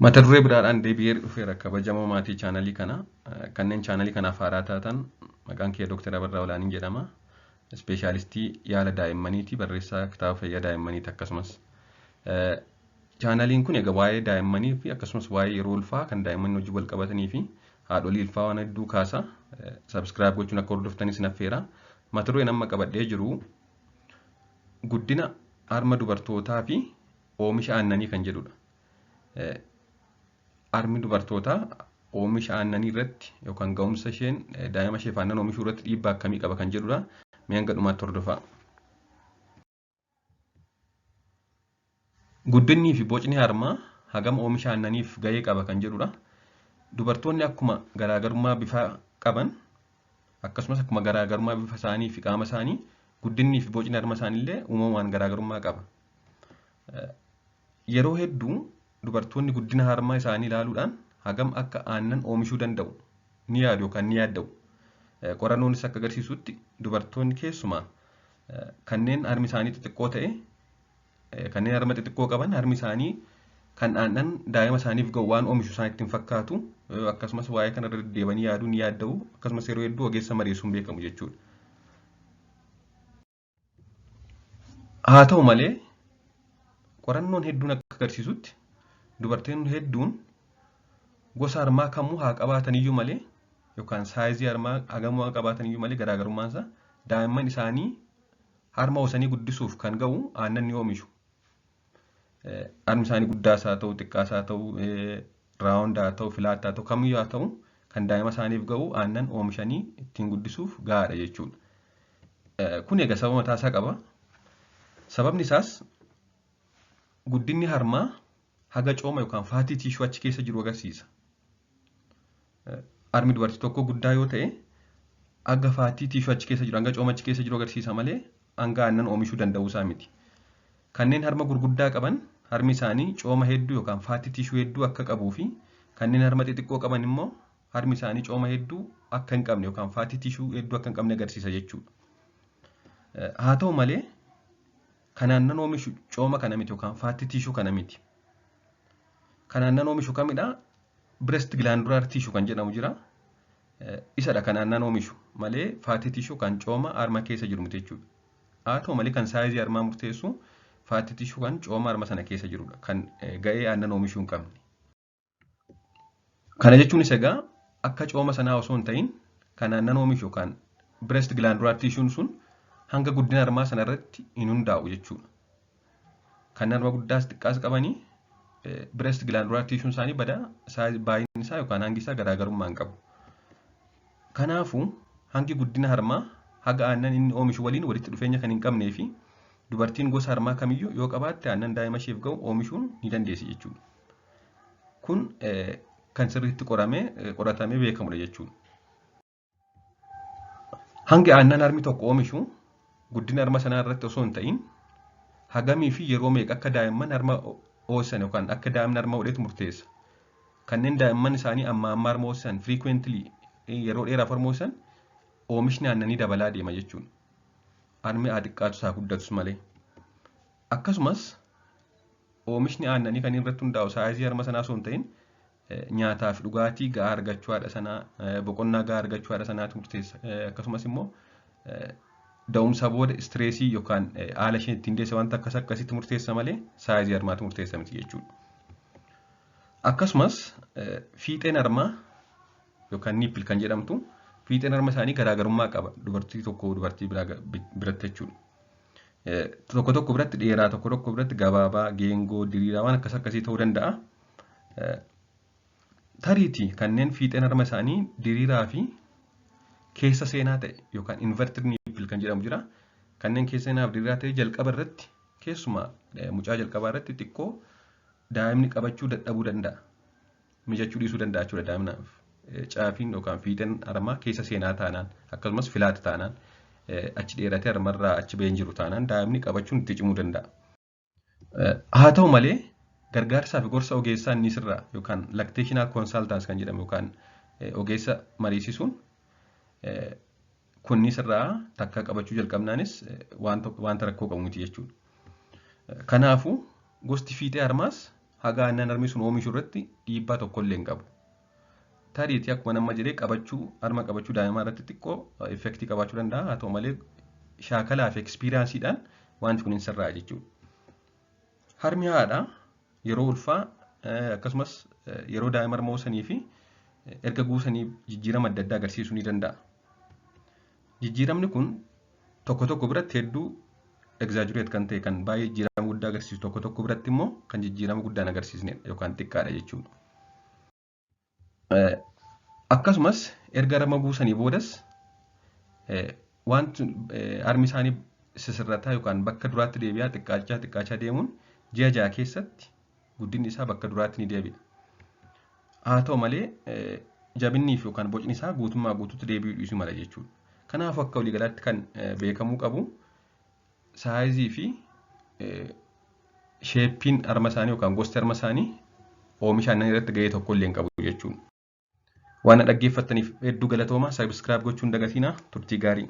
Mata duree biraadhaan deebi'ee dhufeera kabajamoo maatii chaanalii kanaa. Kanneen chaanalii kanaaf haaraa taatan maqaan kiyya Dooktar Abarraa Olaaniin jedhama. Ispeeshaalistii yaala daa'immaniiti, barreessaa kitaaba fayyaa daa'immaniiti akkasumas. Chaanaliin kun egaa waa'ee daa'immanii fi akkasumas waa'ee yeroo ulfaa kan daa'imman wajjin wal qabatanii fi haadholii ulfaa waan hedduu kaasa. Subscribe gochuun akka hordoftanis naffeera. Mata dureen amma qabadhee jiru guddina harma dubartootaa fi oomisha aannanii kan jedhudha. Harmi dubartootaa oomisha aannanii irratti yookaan ga'umsa isheen daa'ima isheef aannan oomishuu irratti dhiibbaa akkamii qaba kan jedhudha. Mee hanga dhumaatti hordofaa. Guddinni fi bocni harmaa hagam oomisha aannaniif ga'ee qaba kan jedhudha. Dubartoonni akkuma garaagarummaa bifaa qaban akkasumas akkuma garaagarummaa bifa isaanii fi qaama isaanii guddinni fi bocni harma isaaniillee uumamaan garaagarummaa qaba. Yeroo hedduu dubartoonni guddina harmaa isaanii ilaaluudhaan hagam akka aannan oomishuu danda'u ni yaadu yookaan ni yaadda'u. Qorannoonis akka agarsiisutti dubartoonni keessumaa kanneen harmi isaanii xixiqqoo ta'e kanneen harma xixiqqoo qaban harmi isaanii kan aannan daa'ima isaaniif ga'u waan oomishu isaan ittiin fakkaatu akkasumas waa'ee kana irra deddeebi'anii yaaduu ni yaadda'u akkasumas yeroo hedduu ogeessa mariisuun beekamu jechuudha. Haa ta'u malee qorannoon hedduun akka agarsiisutti dubartoonni hedduun gosa harmaa kamuu haa qabaatan iyyuu malee yookaan saayizii harmaa hagamuu haa qabaatan iyyuu malee garaagarummaan isaa daa'imman isaanii harma hoosanii guddisuuf kan ga'u aannan ni oomishu. Harmi isaanii guddaas haa ta'u xiqqaas haa ta'u raawund haa ta'u filaat haa ta'u kamiyyuu haa ta'u kan daa'ima isaaniif ga'u aannan oomishanii ittiin guddisuuf gahaadha jechuudha. Kun egaa sababa mataa isaa qaba. Sababni isaas guddinni harmaa haga cooma yookaan faatii tiishuu achi keessa jiru agarsiisa. Harmi dubartii tokko guddaa yoo ta'e haga faatii tiishuu achi keessa jiru hanga cooma achi keessa jiru agarsiisa malee hanga aannan oomishuu danda'uu isaa miti. Kanneen harma gurguddaa qaban harmi isaanii cooma hedduu yookaan faatii tiishuu hedduu akka qabuu fi kanneen harma xixiqqoo qaban immoo harmi isaanii cooma hedduu akka hin qabne yookaan faatii tiishuu hedduu akka hin qabne agarsiisa jechuudha. Haa ta'u malee kan aannan oomishu cooma kana miti yookaan faatii tiishuu kana miti. Kan aannan oomishu kamidha? Breast glandular tissue kan jedhamu jira. Isadha kan aannan oomishu malee faatii tiishuu kan cooma harma keessa jiru miti jechuudha. Haa ta'u malee kan saayizii harmaa murteessu faatii tiishuu kan cooma harma sana keessa jirudha. Kan ga'ee aannan oomishuu hin qabne. Kana jechuunis egaa akka cooma sanaa osoo hin ta'in kan aannan oomishu yookaan breast glandular tissuun sun hanga guddina harmaa sana irratti hin hundaa'u jechuudha. Kan harma guddaas xiqqaas qabanii breast glandular tissuun isaanii badaa baay'inni isaa yookaan hangi isaa garaagarummaa hin qabu. Kanaafuu hangi guddina harmaa haga aannan inni oomishu waliin walitti dhufeenya kan hin qabnee fi dubartiin gosa harmaa kamiyyuu yoo qabaatte aannan daa'ima isheef ga'u oomishuun ni dandeessi jechuudha. Kun kan sirriitti qoratamee beekamudha jechuudha. Hangi aannan harmi tokko oomishu guddina harma sanaa irratti osoo hin ta'in hagamii fi yeroo meeqa akka daa'imman harma hoosisan yookaan akka daa'imni harma hodhetu murteessa. Kanneen daa'imman isaanii amma amma harma hoosisan frequently yeroo dheeraaf harma hoosisan oomishni aannanii dabalaa deema jechuudha. Harmi haa xiqqaatus haa guddatus malee. Akkasumas oomishni aannanii kan irratti hundaa'u saayizii harma sanaa osoo hin ta'in nyaataa fi dhugaatii gahaa argachuu haadha sanaa, boqonnaa gahaa argachuu haadha sanaatu murteessa. Akkasumas immoo da'umsa booda istireesii yookaan haala isheen ittiin deesse wanta akkas akkasitti murteessa malee saayizii harmaatu murteessa miti jechuudha. Akkasumas fiixeen harmaa yookaan niippil kan jedhamtu fiixeen harma isaanii garaagarummaa qaba dubartii tokko dubartii biratti jechuudha. Tokko tokko biratti dheeraa, tokko tokko biratti gabaabaa, geengoo, diriiraa waan akkas akkasii ta'uu danda'a. Tariitii kanneen fiixeen harma isaanii diriiraa fi keessa seenaa ta'e yookaan inverted nipple kan jedhamu jira. Kanneen keessa seenaa fi diriiraa ta'e jalqaba irratti keessumaa mucaa jalqabaa irratti xiqqoo daa'imni qabachuu dadhabuu danda'a. Mijachuu dhiisuu danda'a jechuudha daa'imnaaf. Caafiin yookaan fiixeen harmaa keessa seenaa taanaan akkasumas filaati taanaan achi dheeratee harmarraa achi bahee hin jiru taanaan daa'imni qabachuun itti cimuu danda'a. Haa ta'u malee gargaarsaa fi gorsa ogeessaa inni sirraa yookaan lactational consultants kan jedhamu yookaan ogeessa mariisisuun kunni sirraa takka qabachuu jalqabnaanis wanta rakkoo qabu miti jechuudha. Kanaafuu gosti fiixee harmaas haga aannan harmi sun oomishu irratti dhiibbaa tokko illee hin qabu. Tariitii akkuma nama jedhee qabachuu harma qabachuu daa'imaa irratti xiqqoo effect qabaachuu danda'a. Haa ta'u malee, shaakalaa fi experienceiidhaan wanti kun hin sirraa'a jechuudha. Harmi haadhaa yeroo ulfaa, akkasumas yeroo daa'ima harma hoosanii fi erga guusanii jijjiirama adda addaa agarsiisuu ni danda'a. Jijjiiramni kun tokko tokko biratti hedduu exaggerate kan ta'e, kan baay'ee jijjiirama guddaa agarsiisu, tokko tokko biratti immoo kan jijjiirama guddaa hin agarsiisnedha yookaan xiqqaadha jechuudha. Akkasumas erga harma guusanii boodas wanti harmi isaanii sisirrataa yookaan bakka duraatti deebi'aa xiqqaachaa xiqqaachaa deemuun ji'a 6 keessatti guddinni isaa bakka duraatti ni deebi'a. Haa ta'u malee, jabinnii fi yookaan bocni isaa guutummaa guutuutti deebi'uu dhiisuu mala jechuudha. Kanaafuu, akka waliigalaatti kan beekamuu qabu size fi shapeiin harma isaanii yookaan gosti harma isaanii oomisha aannan irratti gahee tokko illee hin qabu jechuudha. Waan na dhaggeeffattaniif hedduu galatoomaa. Subscribe gochuun dagatinaa. Turtii gaarii.